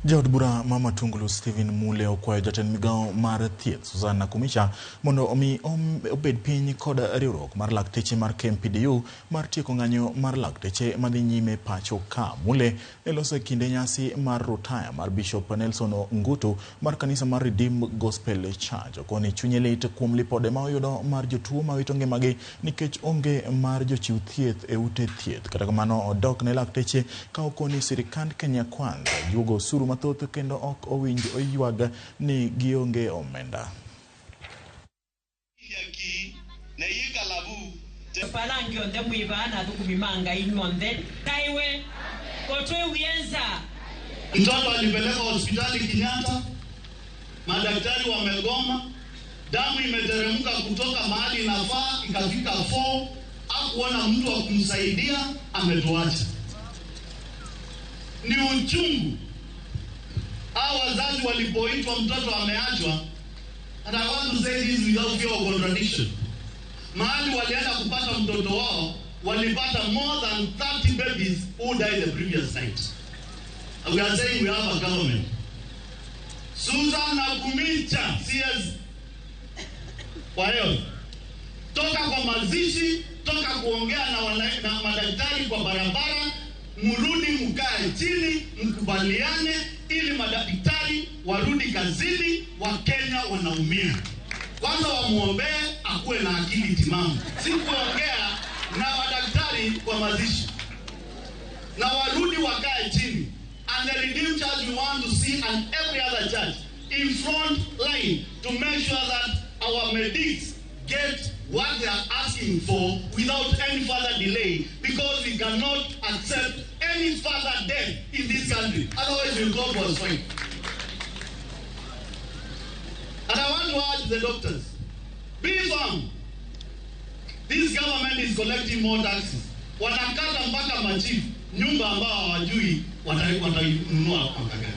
Jaod bura ma Matungulu Stephen Mule okwayo jatend migao mar thieth Susan Nakhumicha mondo omi obed piny kod riwruok mar lakteche mar KMPDU mar tieko ng'anyo mar lakteche madhi nyime pacho ka. Mule ne loso e kinde nyasi mar rutaya mar Bishop Nelson Ngutu mar kanisa mar Redeemed Gospel Church. Okoni chunye lit kuom lipode ma oyudo mar jotuo ma wito ngimagi nikech onge mar jochiw thieth e ute thieth. Kata kamano odok ne lakteche ka okoni sirikand Kenya Kwanza juogo osuru mathoth kendo ok owinj oywag ni gionge omenda. Mtoto alipelekwa hospitali Kenyatta, madaktari wamegoma, damu imeteremka kutoka mahali inafaa ikafika 4, hakuona mtu wa kumsaidia, ametuacha. Ni uchungu. Hao wazazi walipoitwa mtoto ameachwa, and I want to say this without fear of contradiction. Mahali walienda kupata mtoto wao, walipata more than 30 babies who died the previous night. And we are saying we have a government. Susan Nakhumicha, CS kwa hiyo toka kwa mazishi, toka kuongea na madaktari kwa barabara, mrudi mkae chini, mkubaliane ili madaktari warudi kazini. Wakenya wanaumia. Kwanza wamuombee akuwe na akili timamu, si kuongea na madaktari kwa mazishi, na warudi wakae chini. And the Redeemed Church, we want to see, and every other church in front line to make sure that our medics get what they are asking for without any further delay, because we cannot accept any further death in this country. Otherwise, we'll go for a strike. And I want to urge the doctors, be firm. This government is collecting more taxes. Wanakata mpaka machifu nyumba ambao hawajui watainunua mwaka gani.